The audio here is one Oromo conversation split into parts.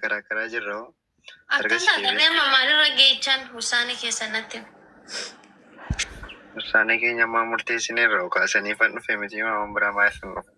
Karaa jirra hoo. Akkam Ergasii taatan deebi'ee. amma maalirra geechan wusaanii keessan natti himi. Wusaanee keenya ammaa murteessineerra hoo kaasanii fan dhufe miti waan biraa maaliif hin dhufu.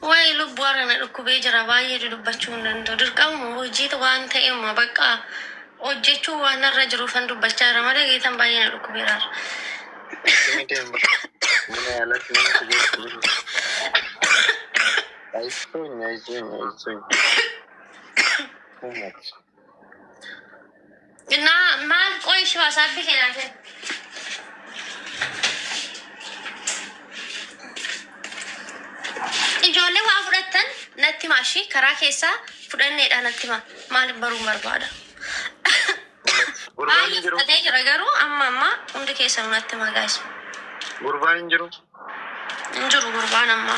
Wayi lubbuu har'a na dhukkubee jira baay'ee dudubbachuu hin danda'u. Dirqamuma hojii waan ta'eema bakka hojjechuu waan narra jiruufan dubbachaa jira malee geetan baay'ee na dhukkubeera har'a. Akkami deema? Mana yaalaatti nama si geessu jiru. Ayisuun ayisuun ayisuun. Naa maal qoy ishii waasaappi keenyaa kenna. Ijoollee waa fudhattan natti himaa ishii karaa keessaa fudhanneedha natti himaa maaliif baruun barbaada. Gurbaan Baay'ee hin jiru. fudhatee jira garuu amma amma hundi keessanuu natti himaa guys. Gurbaan hin jiru. Hin jiru gurbaan amma.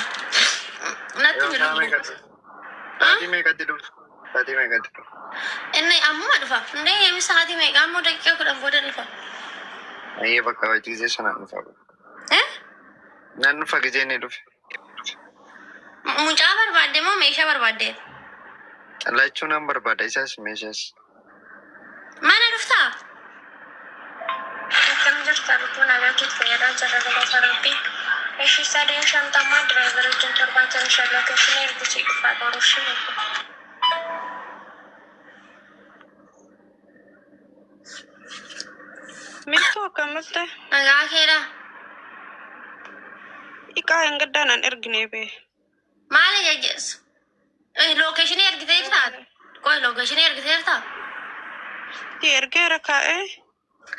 Natti Yoo himi saa lubbuu. meeqatti? Sa'aatii meeqatti dhufu? Sa'aatii meeqatti dhufu? Inni ammuma dhufa. Indee yeemi sa'aatii meeqa ammoo daqiiqaa 10 booda dhufa. Ayyee bakka hojii gisee sanaan dhufa. Eh? Nan dhufa gisee inni dhufe. Mucaa barbaadde moo meeshaa barbaadde? Lachuu nan barbaada isaas meeshaas. Mana dhuftaa? Akkam jirta lubbuu nagaa keet fayyadaa jirra galata rabbii. Eshi sadeen shantamaa driver wajjin 75 location ergu sii dhufaa boru ishii lubbu. Miltuu akkam bulte? Nagaa keedha. Iqaa hin gaddaa naan erginee bee. Maali jajjeessu? Lookeeshinii ergiteertaa? Qoy lookeeshinii ergiteertaa? Si ergeera kaa'ee.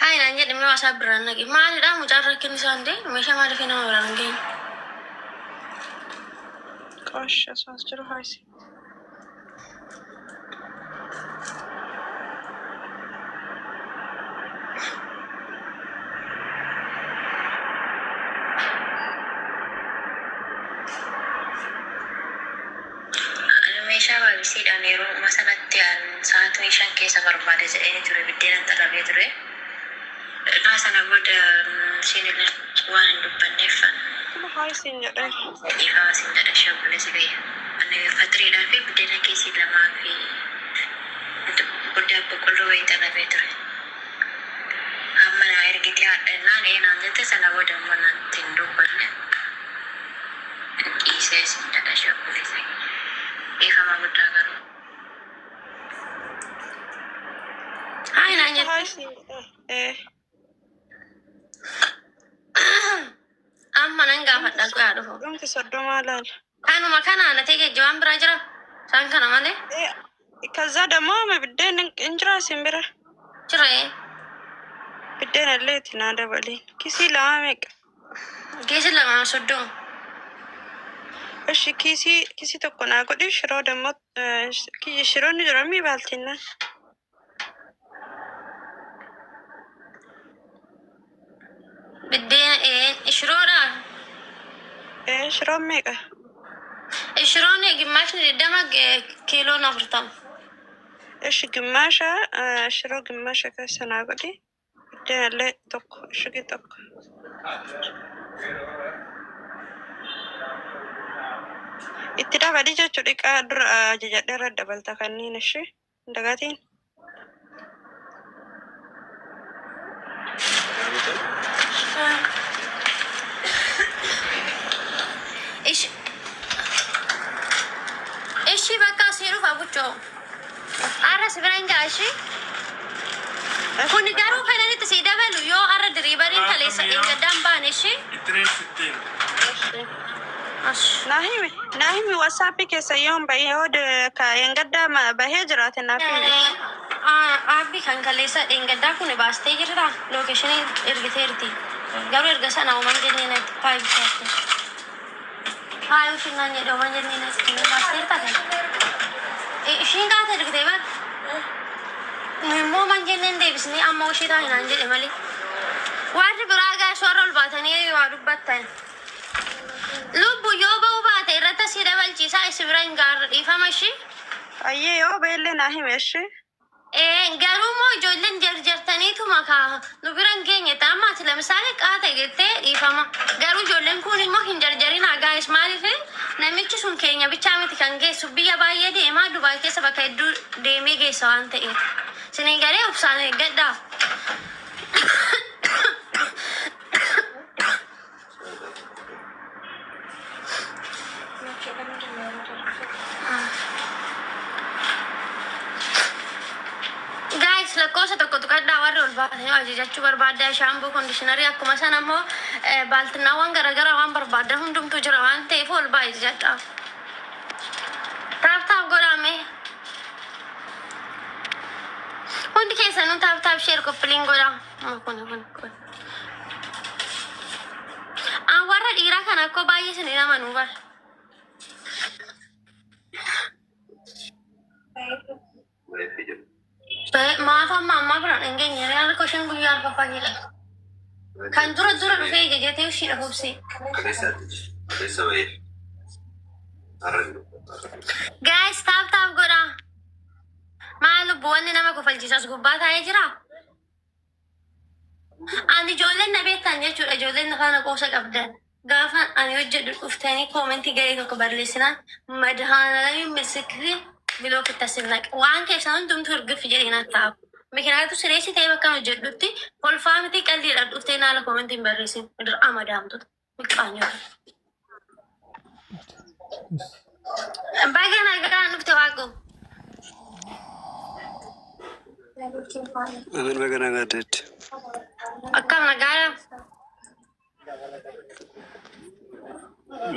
Hayi naan jedhe mee waasaa biraan naqi. Maalidha mucaan rakkinni isaa hundee meeshaa maaliif nama biraan hin geenye? Qosh osoo as jiru haayisi. Ani meeshaa baabisiidhaan yerooma sanatti an sa'aatii 5 keessa barbaada jedheen ture biddeenan xarrabee ture. Naa sana booda isiinilleen waan hin dubbanneef an Kuma haay siin jedhee. dhiifama siin jedha ishee obboleessi kiyya. Ani fatiriidhaa fi biddeena kiisii lamaa fi guddaa boqqolloo wayii xarrabee ture. Amma naa ergitee haadha jennaan ee naan jette sana booda immoo natti hin dubbanne. Dhiisee siin jedha ishee obboleessa kiyya. Dhiifama guddaa garuu. Hayi naan Miltuu jette. haay siin jedhee. Ee. Amma nan gaafadha qoyaa dhufu. Dhumti soddomaa laala. Kanuma kana na ta'e waan biraa jira. Isaan kana malee. Ee ከዛ ደግሞ biddeen hin jira isin bira. Jira ee. Biddeen illee itti naa dabaliin. Kisii lama meeqa? Kiisii lama 30. Ishi kiisii kisii tokko naa godhi shiroo ደግሞ kiyya shiroon ni jira mii baaltinna. Biddeena ee shiroodha. Ee shiroon meeqa? Shiroon gimmaashni 20 kiiloon 40. Ishi gimmaasha shiroo gimmaasha keessa naa godhi. Biddeen illee tokko ishigii tokko. Itti dabali jechuudha dhiqaa dura ajajadhe irra dabalta kanneen ishee hin dagatiin. Ishi ishi bakka asii dhufa buchoo. Arra si bira hin ga'a ishi. Kuni garuu kan inni itti sii dabalu yoo arra diriibariin kaleessa dheengaddaan baane ishi. Ash. Naa himi naa himi WhatsApp keessa yoon bahe yoo ka engaddaa bahee jiraate naaf himi. Aabbi kan kaleessa dheengaddaa kun baastee jirta lookeeshinii ergiteerti. Garuu erga sana homan jennee natti faayi bitaatti. Faayi ushinnaan jedhe homan jennee natti baasteerta kan. Ishiin qaata ergitee bar. Nu immoo homan jenneen deebisnee amma ishee taa'e naan jedhe malee. Warri biraa gaas warra ol baatanii waa dubbattan. Lubbu yoo ba'uu baate irratti asii dabalchiisaa isi bira hin gaarra dhiifama ishii. Ayyee yoo bahellee naa himi ishee. Ee garuu immoo ijoolleen jarjartaniituma kaa nu bira hin geenye amma ati lamisaale qaata jettee dhiifama. Garuu ijoolleen kun immoo hin jarjarinaa gaayis maaliif Namichi sun keenya bichaa miti kan geessu, biyya baay'ee deemaa, Dubaay keessa bakka hedduu deemee geessa waan ta'eef. Isin galee obsaan eeggadhaa. Guys, lakkoofsa tokko tuqadhaa warri ol baatanii ajajachuu barbaaddan shampoo, conditioner, akkuma sana immoo baaltinnaawwan garaagaraa waan barbaadan hundumtuu jira waan ta'eef ol baa ajajadhaa. Tap tap godhame. Hundi keessanuu tap tap, share, copy link godhaa. Kun kun kun. An warra dhiiraa kana akkoo baay'ee isin hin amanuu bara. Maaf amma ammaa biraan hin geenye? Harka isheen guyyaa arfaffaa jedha. Kan dura dura dhufee ijajatee ishii dhahuubse. Guys, tap tap godhaa. Maal lubbu, wanni nama kofalchiisu as gubbaa taa'ee jira? Ani ijoolleen na beektan jechuudha. Ijoolleen na faana qoosa qabdan. Gaafa ani hojjedhu dhuftanii comment garee tokko barreessinaan madhaanalami misikri block itti asin naqe. Waan keessan hundumtuu ergiffi jedhee na taa'u. Mikinaatu sireessi ta'ee bakka hojjedhutti kolfaa miti qalliidha dhuftee naala comment hin barreessin. Dir'ama daamtota. Miqqaanyota. Baga nagaan dhufte, Waaqo. Amin, baga nagaa deetti. Akkam, nagaadha?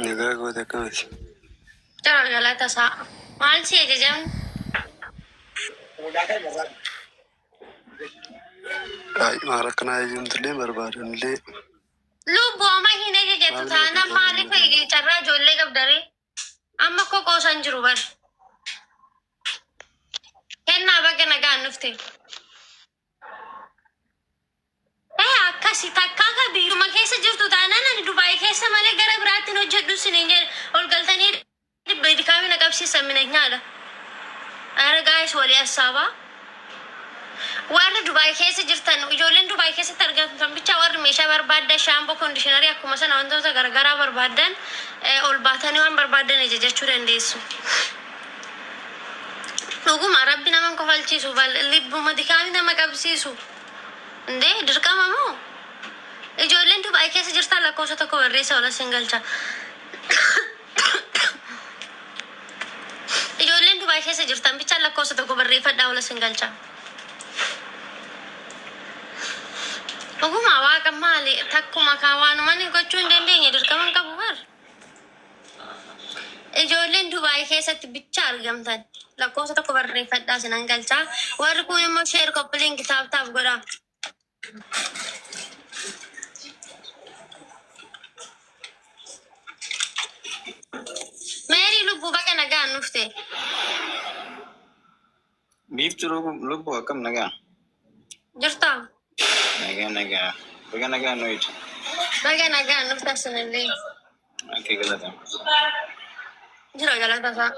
Nagaa goote, akkamati? Jara galata isaa. Maal si ajajamni? Ay, maal akkanaa ajajamtullee barbaadanillee. Lubbu amma hin ajajatu taanaan maaliif carraa ijoollee qabdaree? Amma koo qoosan jiru bar. Kennaa, baga nagaan dhufte. Ee, akkasi takkaa ka biiruma keessa jirtu taanaan ani Dubaay keessa malee gara biraatti hin hojjedhu isiniin jedhe, ol galtanii dhibba na qabsiisan mina nyaadha. Ara guys, walii assaabaa. Warri Dubaay keessa jirtan, ijoolleen Dubaay keessatti argamtan bichaa, warri meeshaa barbaaddan, shampoo, conditioner, akkuma sana wantoota garaagaraa barbaaddan, ol baatanii waan barbaaddan ajajachuu dandeessu. Dhuguma rabbi nama hin kofalchiisu, libbuma dikaami nama qabsiisu. Indee dirqama moo? Ijoolleen Dubaay keessa jirtan lakkoofsa tokko barreessa, ola sin galcha. Ijoolleen Dubaay keessa jirtan bichaan lakkoofsa tokko barreeffadhaa, ola sin galcha. Dhuguma waaqa, maali takkuma kaa waanuma ni gochuu hin dandeenye, dirqama hin qabu bar. Ijoolleen Dubaay keessatti bicha argamtan lakkoofsa tokko barreeffadhaa, sinan galchaa. Warri kun immoo share, copy link, tap tap godhaa. Meerii lubbuu, baga nagaan dhufte. Biiftuu lubbuu, akkam, nagaa? Jirtaa? Nagaa, nagaa. Baga nagaa nooyitu. Baga nagaan dhufte asinillee. Akka galata. Jira, galata isaa.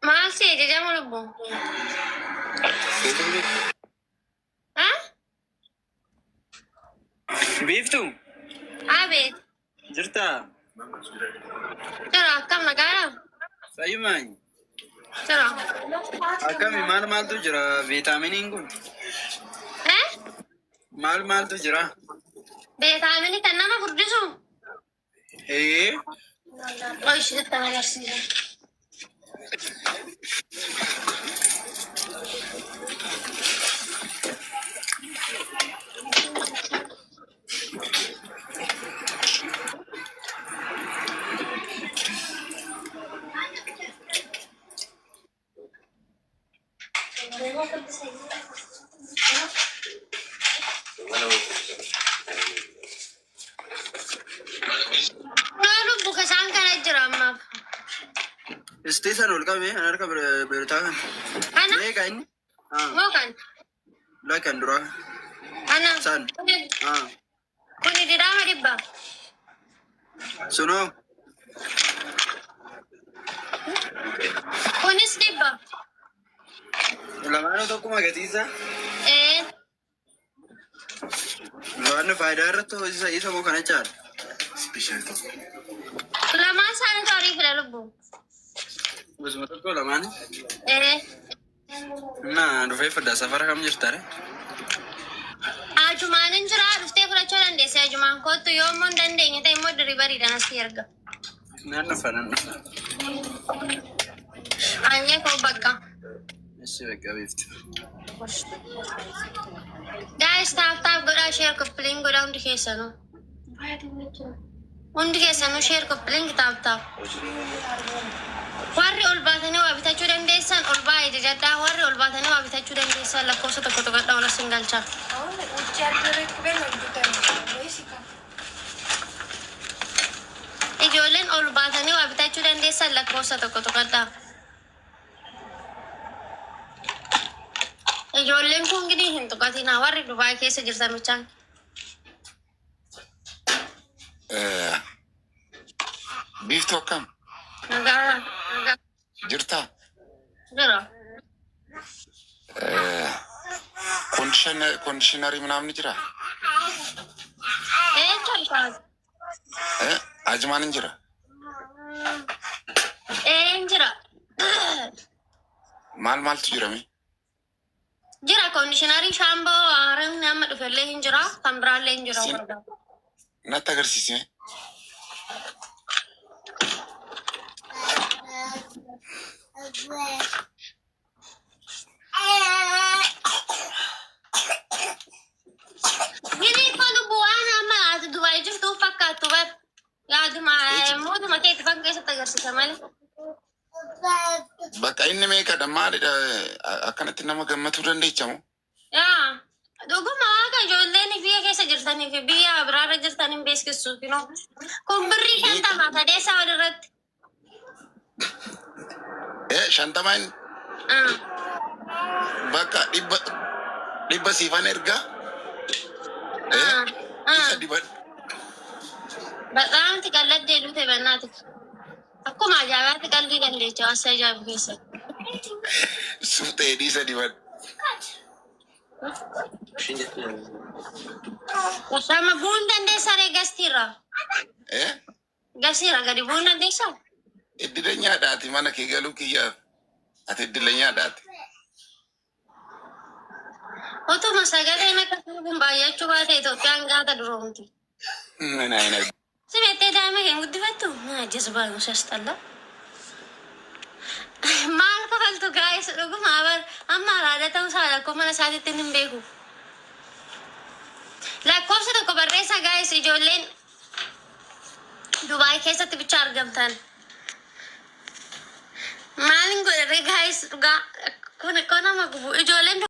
Maal si ajajamu, lubbuu? Ha? Biiftuu. Abeet. Jirtaa? Jira, akkam, nagaadha? Fayyumaan. Jira. Akkami, maal maaltu jira viitaaminiin kun? Eh? Maal maaltu jira? Viitaaminii kan nama furdisu? Ee. Oishi sitti agarsiisa. Noo lubbu, kasaan kana jira ammaaf. Istii san ol qabee an harka birotaa kan. Kana? Meeqa inni? Ah, Moo kan? Lakkan duraa. Kana? San. Ah, Kuni 100 dirhaama. Sunoo. Kunis 100. Lamaanuu tokkuma gatiisa. Ee. Waan faayidaa irratti hojii isa moo kana caala. Lamaan isaanii ariifidha lubbu. Gosuma tokko lamaani. Ee. Na dhufee fudhaa safara kam jirta re? Ajumaan hin jira dhuftee fudhachuu dandeesse ajumaan kottu yoo immoo hin dandeenye ta'e immoo diribariidhaan asii erga. Nan dhufa nan dhufa. Anyee koo bakka. Ishi bakka beektu. Guys, tap tap godhaa share copy link godhaa hundi keessanuu. Hundi keessanuu share copy link tap tap. Warri ol baatanii waa bitachuu dandeessan ol baay'ee jajadhaa. Warri ol baatanii waa bitachuu dandeessan lakkoofsa tokko tokkodhaa ol asin galchaa. Ijoolleen ol baatanii waa bitachuu dandeessan lakkoofsa tokko tokkodhaa. Ijoolleen kun gidi hin tuqatinaa warri Dubaay keessa jirtan bichaan. Biiftuu akkam Nagaa jirtaa? jira. Conditioner ምናምን jira? Ee chalkaas. Ajumaan hin jira? Ee hin jira. Maal maaltu jira mee? Jira conditioner shampoo haaraan amma dhufellee hin jira. Kan biraallee hin jira. Natti agarsiisi mee? Gini kun bu'aan amma ati Dubaay jirtu fakkaattu bar. Yaaduma mootuma keetti fan keessatti agarsiisa malee. Bakka inni meeqadha? Maalidha? Akkanatti nama gammatuu dandeecha moo? Yaa dhuguma waaqa ijoolleen biyya keessa jirtanii fi biyya biraarra jirtan hin beeksisu. Kun birrii 50 sadeessaa walirratti. 50 inni bakka 100 siifan ergaa. Isa dibadhu. በጣም ትቀለድ ሉቴ በእናትህ akkuma ajaa'ibaatti qalbii dandeecha waasa ajaa'ibu keessatti. Suuf ta'ee dhiisa dibadhu. Osama bu'uun dandeessaa ree gastiirra. Gastiirra gadi bu'uun dandeessaa? Iddilenyaadhaati mana kee galuu kiyyaaf. Ati iddilenyaadhaati. Utuma sagaleen akkasii kun baay'achuu baate Itoophiyaan gaata duroomti. ምን አይነት Simettee daa'ima kee guddifattu jazbaa ነው ሲያስጠላ። Maal kafaltu guys dhuguma abar amma araada ta'uu isaa lakkoo mana isaatiitti hin beeku. Lakkoofsa tokko barreessa guys ijoolleen Dubaay keessatti bicha argamtan. Maalin godhe guys dhugaa kun nama gubu ijoolleen.